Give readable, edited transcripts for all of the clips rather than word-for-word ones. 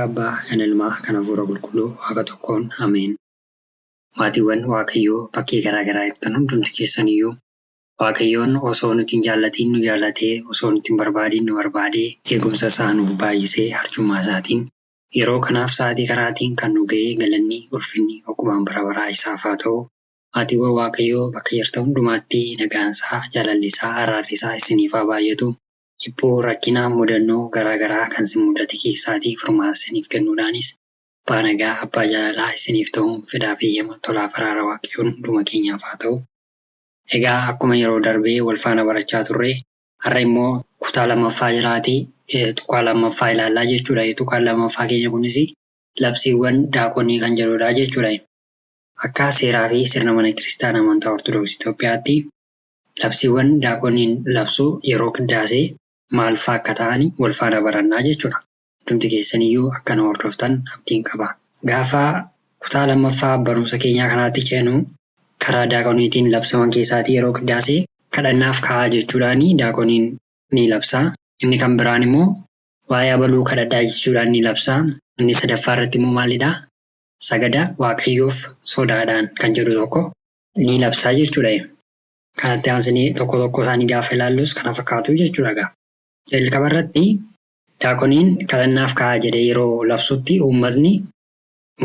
Maqaa Abbaa, kan Ilmaa, kan Hafuura Qulqulluu, Waaqa tokkoon, Ameen. Maatiiwwan Waaqayyoo bakkee garaa garaa jirtan hundumti keessaniyyuu Waaqayyoon osoo nuti hin jaallatiin nu jaallatee, osoo nuti hin barbaadiin nu barbaadee, eegumsa isaa nuuf baay'isee arjummaa isaatiin yeroo kanaaf sa'aatii kanaatiin kan nu ga'ee galanni, ulfinni, oqumaan bara baraa isaaf haa ta'u. Maatiiwwan Waaqayyoo bakka jirtan hundumaatti nagaan isaa, jaalalli isaa, araarri isaa isiniif haa baay'atu. Dhiphuu, rakkina, mudannoo garaa garaa kan isin mudate keessaatii furmaata isiniif kennuudhaanis abbaa nagaa, abbaa jaalalaa isiniif ta'uun fedhaa fi eeyyama tolaaf araara Waaqayyoon hunduma keenyaaf haa ta'u. Egaa akkuma yeroo darbee wal faana barachaa turre har'a immoo kutaa lammaffaa jiraatii tuqaa lammaffaa ilaallaa jechuudha. Tuqaan lammaffaa keenya kunis labsiiwwan daaqonii kan jedhudha jechuudha. Akka seeraa fi sirna mana kiristaanaa amantaa Ortodoksii Itoophiyaatti labsiiwwan daaqoniin labsu yeroo qiddaasee maal fa'aa akka ta'an wal faana barannaa jechuudha. Hundumti keessaniyyuu akka na hordoftan abdiin qaba. Gaafa kutaa lammaffaa barumsa keenyaa kanaatti ceenu karaa daaqoniitiin labsaman keessaatii yeroo qiddaasee kadhannaaf ka'aa jechuudhaan daaqoniin ni labsa. Inni kan biraan immoo waa'ee abaluu kadhadhaa jechuudhaan ni labsa. Inni sadaffaa irratti immoo maalidhaa? Sagada Waaqayyoof sodaadhaan kan jedhu tokko ni labsaa jechuudha. Kanatti aansinee tokko tokko isaanii gaafa ilaallus kana fakkaatu jechuudha egaa. Jalqaba irratti daaqoniin kadhannaaf ka'aa jedhee yeroo labsutti uummatni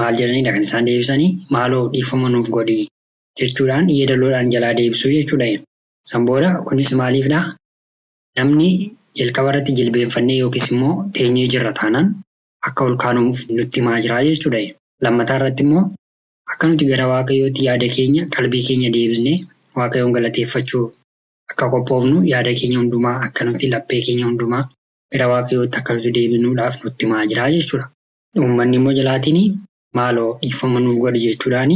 maal jedhanidha kan isaan deebisanii maaloo dhiifama nuuf godhi jechuudhaan yeedaloodhaan jalaa deebisuu jechuudha. San booda kunis maaliifidha? Namni jalqaba irratti jilbeenfannee yookiis immoo teenyee jirra taanaan akka ol kaanuuf nutti himaa jira jechuudha. Lammataa irratti immoo akka nuti gara Waaqayyootti yaada keenya qalbii keenya deebisnee Waaqayyoon galateeffachuu akka qophoofnu yaada keenya hundumaa akka nuti laphee keenya hundumaa gara Waaqayyootti akka nuti deebinuudhaaf nutti himaa jira jechuudha. Uummanni immoo jalaatiin maaloo dhiifama nuuf godhi jechuudhaan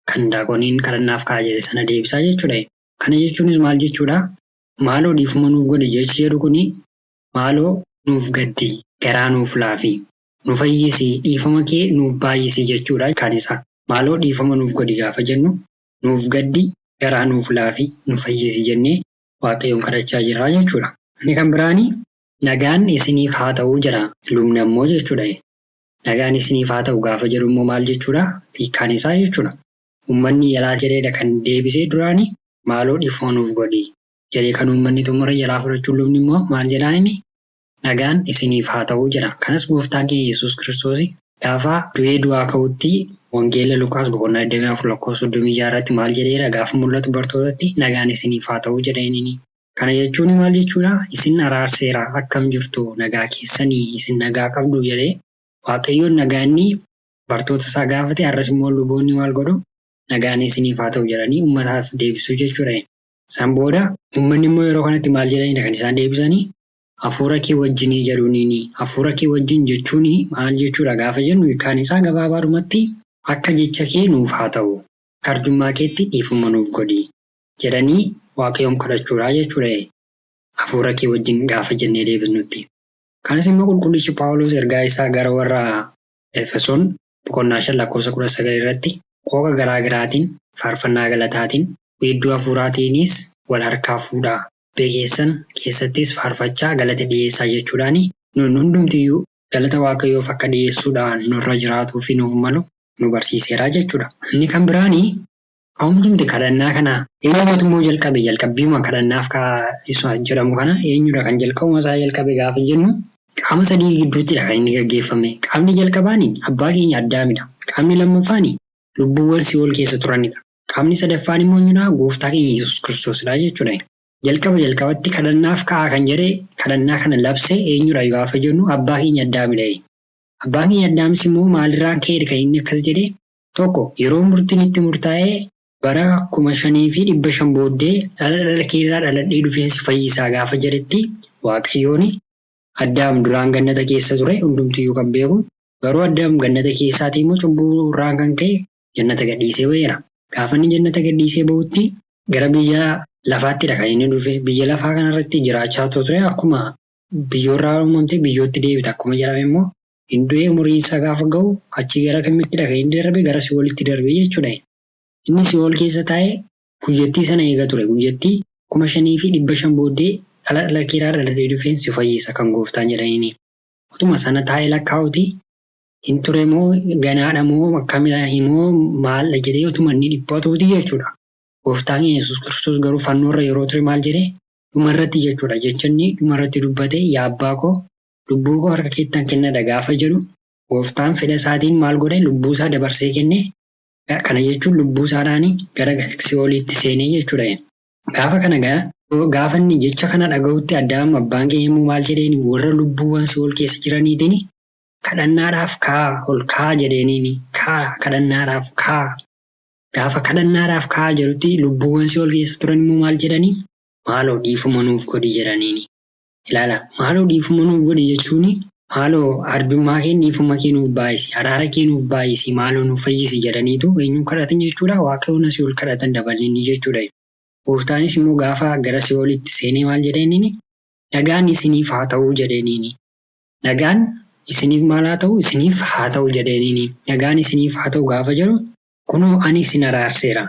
kan daaqoniin kadhannaaf ka'a jedhe sana deebisaa jechuudha. Kana jechuunis maal jechuudha? Maaloo dhiifama nuuf godhi jechi jedhu kuni maaloo nuuf gaddi, garaa nuuf laafi, nu fayyisi, dhiifama kee nuuf baay'isi jechuudha kan isaa. Maaloo dhiifama nuuf godhi gaafa jennu nuuf gaddi, garaa nuuf laafi, nu fayyisi jennee Waaqayyoon kadhachaa jirra jechuudha. Inni kan biraani nagaan isiniif haa ta'u jedha lubni ammoo jechuudha. Nagaan isiniif haa ta'u gaafa jedhu immoo maal jechuudha? Hiikkaan isaa jechuudha. Uummanni jalaa jedheedha kan deebisee duraani maaloo dhiifama nuuf godhi jedhee kan uummanni xumure jalaa fudhachuun lubni immoo maal jedhaan inni nagaan isiniif haa ta'u jedha. Kanas gooftaan keenya Yesuus Kiristoos gaafa du'ee du'aa ka'utti Wangeela Luqaas boqonnaa 24 lakkoofsa 36 irratti maal jedheera gaafa mul'atu bartootatti nagaan isiniif haa ta'u jedha inni. Kana jechuun maal jechuudha? Isin araarseera akkam jirtu nagaa keessanii isin nagaa qabdu jedhee Waaqayyoon nagaa inni bartoota isaa gaafate har'as immoo luboonni maal godhu nagaan isiniif haa ta'u jedhanii uummataaf deebisuu jechuudha. San booda uummanni immoo yeroo kanatti maal jedhanidha kan isaan deebisanii hafuura kee wajjinii jedhuuniini. Hafuura kee wajjin jechuun maal jechuudha gaafa jennu hiikkaan isaa gabaabaadhumatti akka jecha kee nuuf haa ta'u akka arjummaa keetti dhiifama nuuf godhi jedhanii Waaqayyoon kadhachuudha jechuudha. Hafuura kee wajjin gaafa jennee deebisnutti. Kanas immoo qulqullichi Phaawulos ergaa isaa gara warra Efesoon boqonnaa 5 lakkoofsa 19 irratti qooqa garaa garaatiin faarfannaa galataatiin weedduu hafuuraatiinis wal harkaa fuudhaa. Laphee keessan keessattis faarfachaa galata dhi'eessaa jechuudhaan nuun hundumtiyyuu galata Waaqayyoof akka dhi'eessuudhaan nurra jiraatuu fi nuuf malu nu barsiiseera jechuudha. Inni kan biraani ka'umsumti kadhannaa kana eenyumatu immoo jalqabe jalqabbiima kadhannaaf isa jedhamu kana eenyudha kan jalqabuma isaa jalqabe gaafa jennu qaama sadii gidduuttidha kan inni gaggeeffame. Qaamni jalqabaani abbaa keenya Addaamidha. Qaamni lammaffaani lubbuuwwan si'ool keessa turanidha. Qaamni sadaffaan immoo eenyudha? Gooftaa keenya Yesuus Kiristoosidha jechuudha. Jalqaba jalqabatti kadhannaaf ka'aa kan jedhe kadhannaa kana labse eenyudha gaafa jennu abbaa keenya Addaamidha. Abbaan keenya Addaamis immoo maalirraan ka'eedha kan inni akkas jedhe? Tokko yeroo murtiin itti murtaa'ee bara 5500 booddee dhala dhala keerraa dhaladhee dhufee si fayyisaa gaafa jedhetti Waaqayyoon Addaam duraan gannata keessa ture hundumtiyyuu kan beeku garuu Addaam gannata keessaatii immoo cubbuu irraan kan ka'e jannata gadhiisee ba'eera. Gaafa inni jannata gadhiisee ba'utti gara biyya lafaattidha kan inni dhufe. Biyya lafaa kanarratti jiraachaa ture akkuma biyyoorraa uumamte biyyootti deebita akkuma jedhame immoo hin du'ee umuriin isaa gaafa ga'u achii gara kamittidha kan inni darbe gara si'oolitti darbe jechuudha. Inni si'ool keessa taa'ee guyyattii sana eega ture. Guyyattii 5500 booddee dhala dhala keeraa dhaladhee dhufeen si fayyisa kan gooftaan jedhaniini. Otuma sana taa'ee lakkaa'uti. Hin ture moo ganaadha moo akkamidha moo maaldha jedhee utuma inni dhiphatuuti jechuudha. Gooftaan keenya Yesuus Kiristoos garuu fannoorra yeroo ture maal jedhee dhumarratti jechuudha jecha inni dhumarratti dubbate yaa abbaa koo lubbuu koo harka keettan kennadha gaafa jedhu gooftaan fedha isaatiin maal godhe lubbuu isaa dabarsee kenne. Kana jechuun lubbuu isaadhaan gara si'ooliitti seenee jechuudha. Gaafa kana gara gaafa inni jecha kana dhaga'utti Addaam abbaan keenya immoo maal jedheeni warra lubbuuwwan si'ool keessa jiraniitiin kadhannaadhaaf kaa ol kaa jedheeniini kaa kadhannaadhaaf kaa. Gaafa kadhannaadhaaf kaa jedhutti lubbuuwwan si'ool keessa turan immoo maal jedhanii maaloo dhiifama nuuf godhi jedhaniini. Ilaala maaloo dhiifama nuuf godhi jechuun maaloo arjummaa kee dhiifama kee nuuf baay'isi araara kee nuuf baay'isi maaloo nuuf fayyisi jedhaniitu eenyuun kadhatan jechuudha waaqayyoon asii ol kadhatan dabalinni jechuudha. Gooftaanis immoo gaafa gara si'oolitti seenee maal jedheeniini nagaan isiniif haa ta'u jedheeniini. Nagaan isiniif maal haa ta'u isiniif haa ta'u jedheeniini. Nagaan isiniif haa ta'u gaafa jedhu kunoo ani isin araarseera.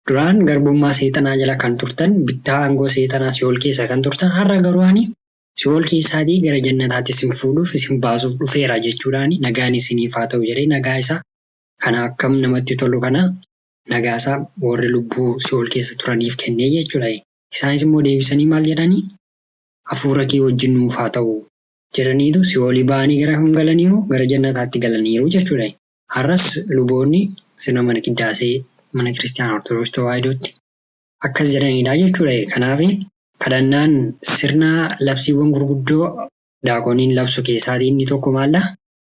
Duraan garbummaa seexanaa jala kan turtan bittaa aangoo seexanaa si'ool keessa kan turtan har'a garuu ani si'ool keessaatii gara jannataatti isin fuudhuuf isin baasuuf dhufeera jechuudhaan nagaan isiniif haa ta'u jedhee nagaa isaa kana akkam namatti tolu kana nagaa isaa warri lubbuu si'ool keessa turaniif kennee jechuudha. Isaanis immoo deebisanii maal jedhanii hafuura kee wajjin nuuf haa ta'u jedhaniitu si'oolii ba'anii gara kam galaniiru gara jannataatti galaniiru jechuudha. Har'as luboonni sirna mana qiddaasee mana kiristaanaa Ortodoksii Tawaahidootti akkas jedhanidha jechuudha. Kanaaf kadhannaan sirna labsiiwwan gurguddoo daaqoniin labsu keessaatii inni tokko maaldha?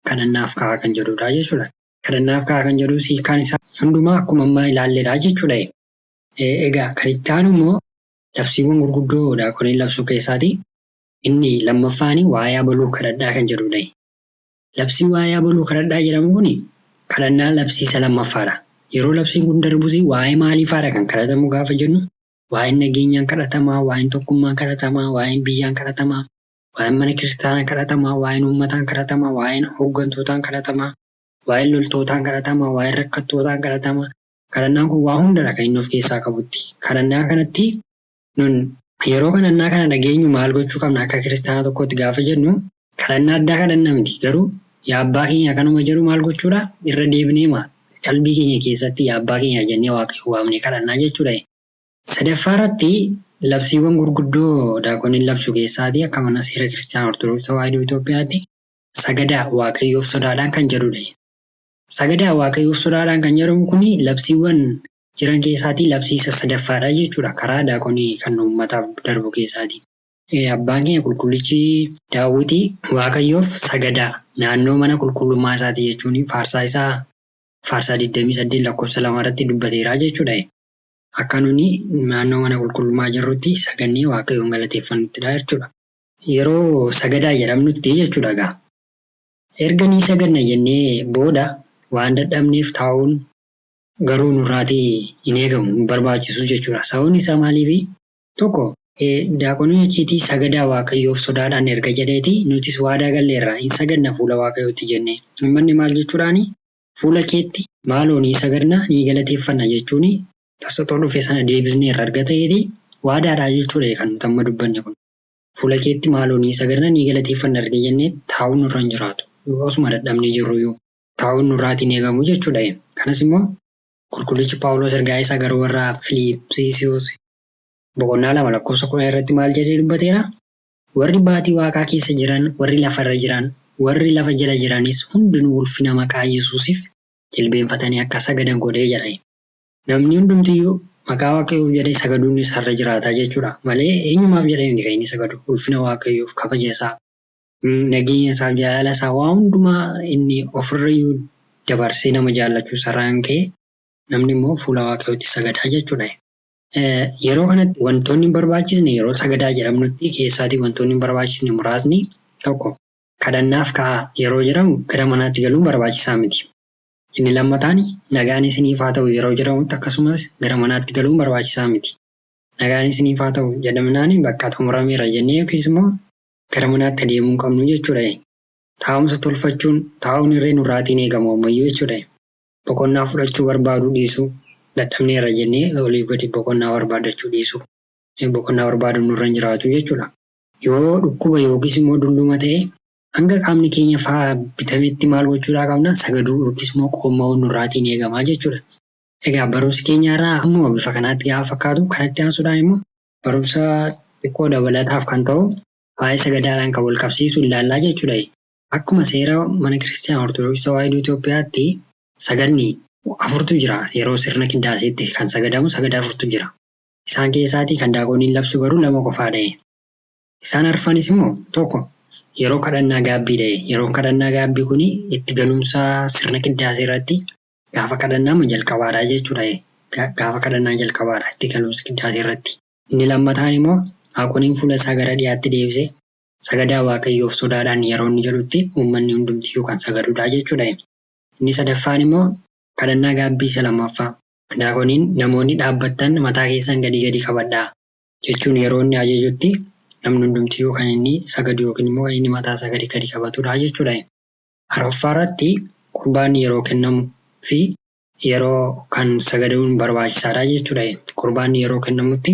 Kadhannaaf ka'a kan jedhudha jechuudha. Kadhannaaf ka'a kan jedhus hiikkaan isaa hundumaa akkuma ammaa ilaalledha jechuudha. Egaa kan itti aanu immoo labsiiwwan gurguddoo daaqoniin labsu keessaatii inni lammaffaan waa'ee abaluu kadhadhaa kan jedhudha. Labsiin waa'ee abaluu kadhadhaa jedhamu kun kadhannaa labsii isa lammaffaadha. Yeroo labsiin kun darbus waa'ee maaliifaadha kan kadhatamu gaafa jennu waa'een nageenyaan kadhatamaa, waa'een tokkummaan kadhatamaa, waa'een biyyaan kadhatamaa, waa'een mana kiristaanaa kadhatamaa, waa'een uummataan kadhatamaa, waa'een hooggantootaan kadhatamaa, waa'een loltootaan kadhatamaa, waa'een rakkattootaan kadhatamaa. Kadhannaan kun waa hundadha kan inni of keessaa qabutti. Kadhannaa kanatti nun yeroo kadhannaa kana dhageenyu maal gochuu qabna akka kiristaana tokkootti gaafa jennu kadhannaa addaa kadhanna miti garuu yaa abbaa keenya kanuma jedhu maal gochuudha irra deebineema qalbii keenya keessatti yaa abbaa keenya jennee waaqayyo waamnee kadhannaa jechuudha. Sadaffaa irratti labsiiwwan gurguddoo daaqoniin labsu keessaatii akka mana seera kiristaana Ortodoksii Tawaahidoo Itoophiyaatti sagadaa waaqayyoof sodaadhaan kan jedhudha. Sagadaa waaqayyoof sodaadhaan kan jedhamu kun labsiiwwan jiran keessaatii labsii isa sadaffaadha jechuudha. Karaa daaqonii kan uummataaf darbu keessaati. Abbaan keenya qulqullichi Daawwitii Waaqayyoof sagadaa naannoo mana qulqullummaa isaatii jechuun faarsaa isaa faarsaa 28 lakkoofsa 2 irratti dubbateera jechuudha. Akka nuni naannoo mana qulqullummaa jirrutti sagannee Waaqayyoon galateeffannuttidha jechuudha. Yeroo sagadaa jedhamnutti jechuudha egaa. Erga ni sagadna jennee booda waan dadhabneef taa'uun garuu nurraatii hin eegamu hin barbaachisu jechuudha. Sababni isaa maaliifi tokko daaqoniin achiitii sagadaa Waaqayyoof sodaadhaan erga jedheeti nutis waadaa galleerra hin sagadna fuula Waaqayyootti jenne. Uummanni maal jechuudhaani fuula keetti maaloo ni sagadna ni galateeffanna jechuuni tasaxoo dhufe sana deebisneerra erga ta'eeti waadaadha jechuudha kan nuti amma dubbanne kun. Fuula keetti maaloo ni sagadna ni galateeffanna erga jennee taa'uun nurra hin jiraatu. Osuma dadhabnee jirruyyuu taa'uun nurraatii hin eegamu jechuudha. Kanas immoo qulqullichi Phaawulos ergaa isaa gara warra Filiiphisiyuus boqonnaa 2 lakkoofsa 10 irratti maal jedhee dubbateera? Warri baatii waaqaa keessa jiran, warri lafarra jiran, warri lafa jala jiranis hundinuu ulfina maqaa Yesuusiif jilbeenfatanii akka sagadan godhee jedha. Namni hundumtiyyuu maqaa Waaqayyoof jedhee sagaduun isarra jiraata jechuudha. Malee eenyumaaf jedhee miti kan inni sagadu. Ulfina Waaqayyoof, kabaja isaa, nageenya isaaf, jaalala isaa waa hundumaa inni ofirrayyuu dabarsee nama jaallachuu isarraan ka'e namni immoo fuula Waaqayyootti sagadaa jechuudha. Yeroo kanatti wantoonni hin barbaachisne yeroo sagadaa jedhamnutti keessaatii wantoonni hin barbaachisne muraasni tokko kadhannaaf ka'aa yeroo jedhamu gara manaatti galuun barbaachisaa miti. Inni lammataan nagaan isiniif haa ta'u yeroo jedhamutti akkasumas gara manaatti galuun barbaachisaa miti. Nagaan isiniif haa ta'u jedhamnaan bakka xumurameera jennee yookiis immoo gara manaatti adeemuu hin qabnu jechuudha. Taa'umsa tolfachuun taa'uun irree nurraatiin eegamu ammayyuu jechuudha. Boqonnaa fudhachuu barbaaduu dhiisuu dadhabneerra jennee olii gadi boqonnaa barbaadachuu dhiisuu boqonnaa barbaaduun nurra hin jiraatu jechuudha. Yoo dhukkuba yookiis immoo dulluma ta'e Hanga qaamni keenya bitametti maal gochuudhaa qabna? Sagaduu yookiis immoo qoomma'uun nurraatiin eegamaa jechuudha. Egaa barumsi keenya irraa ammuma bifa kanaatti gaafa fakkaatu, kanatti aansuudhaan immoo barumsa xiqqoo dabalataaf kan ta'u waa'ee sagadaadhaan kan wal qabsiisu ilaallaa jechuudha. Akkuma seera mana kiristaanaa Ortodoksii Tawaahidoo Itoophiyaatti sagadni afurtu jira. Yeroo sirna qiddaaseetti kan sagadamu sagada afurtu jira. Isaan keessaatii kan daaqoniin labsu garuu lama qofaadha. Isaan arfanis immoo tokko yeroo kadhannaa gaabbiidha. Yeroon kadhannaa gaabbii kun itti galumsa sirna qiddaasee irratti gaafa kadhannaa jalqabaadha jechuudha. Gaafa kadhannaa jalqabaadha itti galumsa qiddaasee irratti. Inni lammataan immoo daaqoniin fuula isaa gara dhiyaatti deebisee sagadaa Waaqayyoof sodaadhaan yeroo inni jedhutti uummanni hundumtiyyuu kan sagadudha jechuudha. Inni sadaffaan immoo kadhannaa gaabbii isa lammaffaa. Daaqoniin namoonni dhaabbattan mataa keessan gadi gadi qabadhaa jechuun yeroo inni ajajutti namni hundumtiyyuu kan inni sagadu yookiin immoo kan inni mataa isaa gadi gadi qabatudha jechuudha. Arfaffaa irratti qurbaanni yeroo kennamu fi yeroo kan sagaduun barbaachisaadha jechuudha. Qurbaanni yeroo kennamutti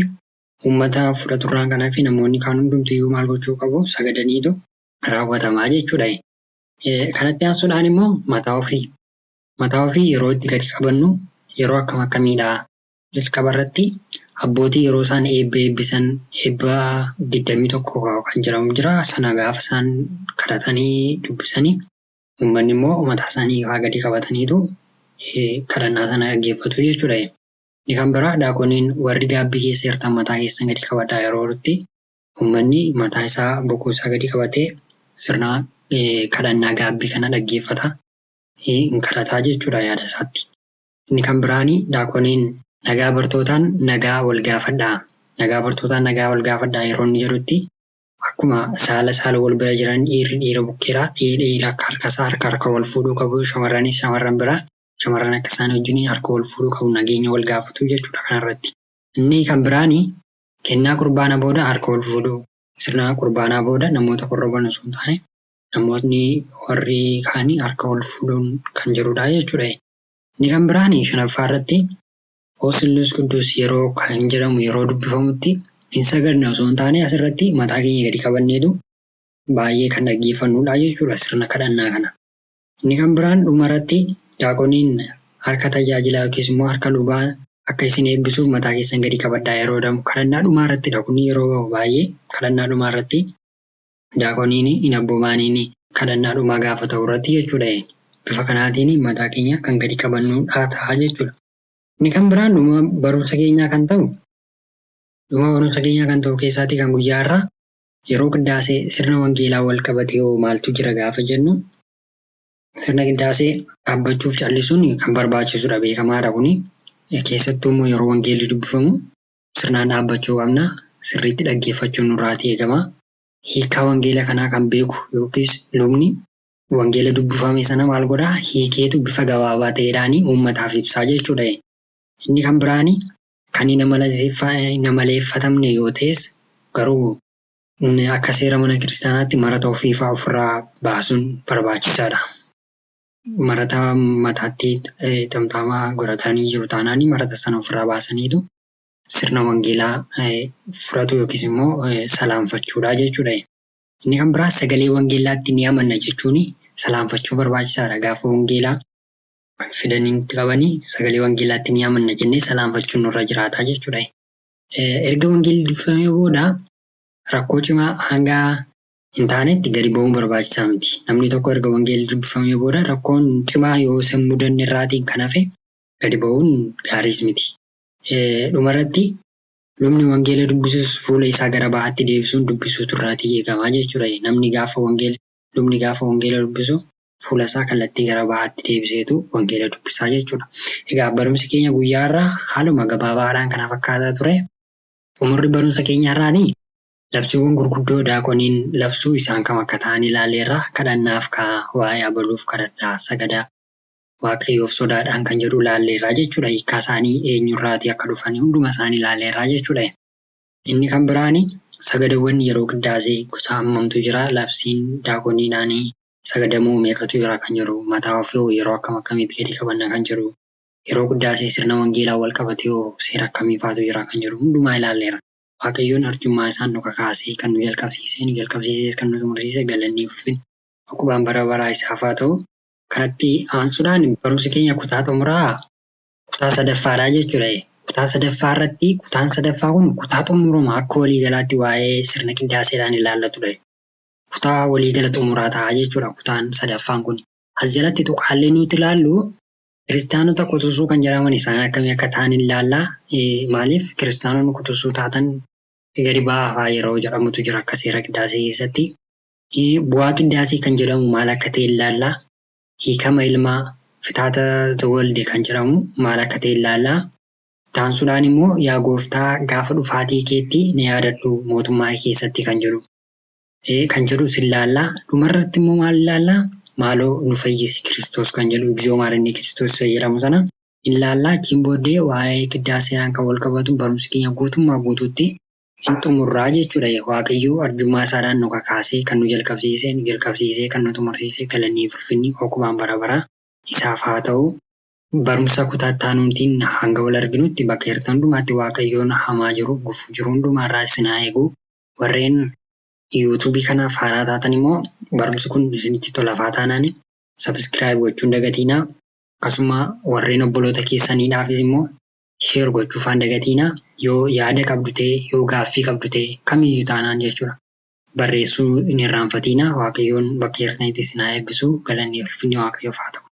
uummata fudhaturraan kan hafe namoonni kaan hundumtiyyuu maal gochuu qabu? Sagadaniitu raawwatamaa jechuudha. Kanatti aansuudhaan immoo mataa ofii. Mataa ofii yeroo itti gadi qabannu yeroo akkam akkamiidha? Jalqaba irratti abbootii yeroo isaan eebba eebbisan eebba 21 kan jedhamu jira. Sana gaafa isaan kadhatanii dubbisanii uummanni immoo mataa isaanii gadi qabataniitu kadhannaa sana dhaggeeffatu jechuudha. Inni kan biraa daaqoniin warri gaabbii keessa jirtan mataa keessan gadi qabadhaa yeroo jedhutti uummanni mataa isaa boquu isaa gadi qabatee sirna kadhannaa gaabbii kana dhaggeeffata. Hin kadhataa jechuudha yaada isaatti. Inni kan biraani daaqoniin nagaa bartootaan nagaa wal gaafadhaa. Nagaa bartootaan nagaa wal gaafadhaa yeroo inni jedhutti akkuma saala saala wal bira jiran dhiirri dhiira bukkeeraa dhiirri dhiira akka harka isaa harka harka wal fuudhuu qabu shamarranis shamarran biraa shamarran akka isaan wajjin harka wal fuudhuu qabu nageenya wal gaafatu jechuudha kanarratti. Inni kan biraani kennaa qurbaana booda harka wal fuudhuu. Sirna qurbaanaa booda namoota qorroban osoo hin taane namootni warri kaanii harka wal fuudhuun kan jirudha jechuudha. Inni kan biraani shanaffaa irratti Oosillus Qidduus yeroo kan jedhamu yeroo dubbifamutti hin sagadna osoo hin taane asirratti mataa keenya gadi qabanneetu baay'ee kan dhaggeeffannudha jechuudha sirna kadhannaa kana. Inni kan biraan dhumarratti daaqoniin harka tajaajilaa yookiis immoo harka lubaa akka isin eebbisuuf mataa keessan gadi qabadhaa yeroo jedhamu kadhannaa dhumaa irrattidha. Kun yeroo baay'ee kadhannaa dhumaa irratti daaqoniin hin abboomaaniin kadhannaa dhumaa gaafa ta'u irratti jechuudha. Bifa kanaatiin mataa keenya kan gadi qabannudha ta'a jechuudha. Inni kan biraan dhuma barumsa keenyaa kan ta'u dhuma barumsa keenyaa kan ta'u keessaatii kan guyyaa irraa yeroo qiddaasee sirna wangeelaa wal qabatee hoo maaltu jira gaafa jennu sirna qiddaasee dhaabbachuuf callisuun kan barbaachisudha beekamaadha kuni. Keessattuu immoo yeroo wangeelli dubbifamu sirnaan dhaabbachuu qabna. Sirriitti dhaggeeffachuun nurraatii eegama. Hiikkaa wangeela kanaa kan beeku yookiis lubni wangeela dubbifame sana maal godhaa? Hiikeetu bifa gabaabaa ta'eedhaan uummataaf ibsaa jechuudha. Inni kan biraani kan hin amaleeffatamne yoo ta'es garuu akka seera mana kiristaanaatti marata ofiifaa ofirraa baasuun barbaachisaadha. Marata mataatti xamxaama godhatanii jiru taanaan marata sana ofirraa baasaniitu sirna wangeelaa fudhatu yookiis immoo salaanfachuudha jechuudha. Inni kan biraa sagalee wangeelaatti ni amanna jechuun salaanfachuu barbaachisaadha. Gaafa wangeelaa fidanii nutti qabanii sagalee wangeelaatti ni amanna jennee salaanfachuun nurra jiraata jechuudha. Erga wangeelli dubbifamee booda rakkoo cimaa hanga hin taanetti gadi ba'uun barbaachisaa miti. Namni tokko erga wangeelli dubbifamee booda rakkoon cimaa yoo isa mudanne irraatiin kan hafe gadi ba'uun gaariis miti. Dhumarratti lubni wangeela dubbisus fuula isaa gara bahaatti deebisuun dubbisuutu irraatii eegamaa jechuudha. Namni gaafa wangeela lubni gaafa wangeela dubbisu fuula isaa kallattii gara bahaatti deebiseetu wangeela dubbisaa jechuudha. Egaa barumsi keenya guyyaa irraa haaluma gabaabaadhaan kana fakkaataa ture. Xumurri barumsa keenya irraatii labsiiwwan gurguddoo daaqoniin labsuu isaan kam akka ta'an ilaalleerra. Kadhannaaf ka'a, waa'ee abaluuf kadhadhaa, sagadaa Waaqayyoof sodaadhaan kan jedhu ilaalleerra jechuudha. Hiikkaa isaanii eenyurraatii akka dhufan hunduma isaanii ilaalleerra jechuudha. Inni kan biraani sagadawwan yeroo qiddaasee gosa hammamtu jira. Labsiin daaqoniidhaan sagadamuu meeqatu jira kan jedhu mataa ofii hoo yeroo akkam akkamiitti gadi qabanna kan jedhu yeroo qiddaasee sirna wangeelaa wal qabatee hoo seera akkamiifaatu jira kan jedhu hundumaa ilaalleerra. Waaqayyoon arjummaa isaan nu kakaasee kan nu jalqabsiisee nu jalqabsiisees kan nu xumursiise galanni ulfinni. Uqubaan bara baraa isaaf haa ta'u. Kanatti aansuudhaan barumsi keenya kutaa xumuraa kutaa sadaffaadha jechuudha. Kutaa sadaffaa irratti kutaan sadaffaa kun kutaa xumuruma akka waliigalaatti waa'ee sirna qiddaaseedhaan ilaallatudha. Kutaa waliigala xumuraa ta'a jechuudha kutaan sadaffaan kun. As jalatti tuqaalee nuti ilaallu kiristaanota quxisuu kan jedhaman isaan akkamii akka ta'an ilaalla. Maaliif kiristaanonni quxisuu taatan gadi ba'aa fa'aa yeroo jedhamutu jira akka seera qiddaasee keessatti. Bu'aa qiddaasee kan jedhamu maal akka ta'e ilaalla. Hiikama ilmaa fitaata zawalde kan jedhamu maal akka ta'e ilaalla. Taansuudhaan immoo yaa gooftaa gaafa dhufaatii keetti na yaadadhu mootummaa keessatti kan jedhu. Kan jedhus ilaalla. Dhumarratti immoo maal ilaalla? Maaloo nu fayyisi Kiristoos kan jedhu Igzoo maarinni Kiristoos jedhamu sana ilaalla. Achiin booddee waa'ee qiddaaseedhaan kan wal qabatu barumsi keenya guutummaa guutuutti hin xumurraa jechuudha. Waaqayyo arjummaa isaadhaan nu kakaasee kan nu jalqabsiise nu jalqabsiisee kan nu xumursiise galannii fi ulfinni hoqubaan bara baraa isaaf haa ta'u. Barumsa kutaa itti aanuutiin hanga wal arginutti bakka jirtan hundumaatti Waaqayyoon hamaa jiru gufuu jiru hundumaarraa isin haa eegu. Warreen yuutuubii kanaaf haaraa taatan immoo barumsi kun isinitti tolafaa taanaan subscribe gochuun dagatiinaa. Akkasuma warreen obboloota keessaniidhaafis immoo share gochuufaan dagatiinaa. Yoo yaada qabdu ta'e yoo gaaffii qabdu ta'e kamiyyuu taanaan jechuudha. Barreessuu hin irraanfatiinaa. Waaqayyoon bakka jirtanitti isin haa eebbisu. Galanni ulfinni Waaqayyoof haa ta'u.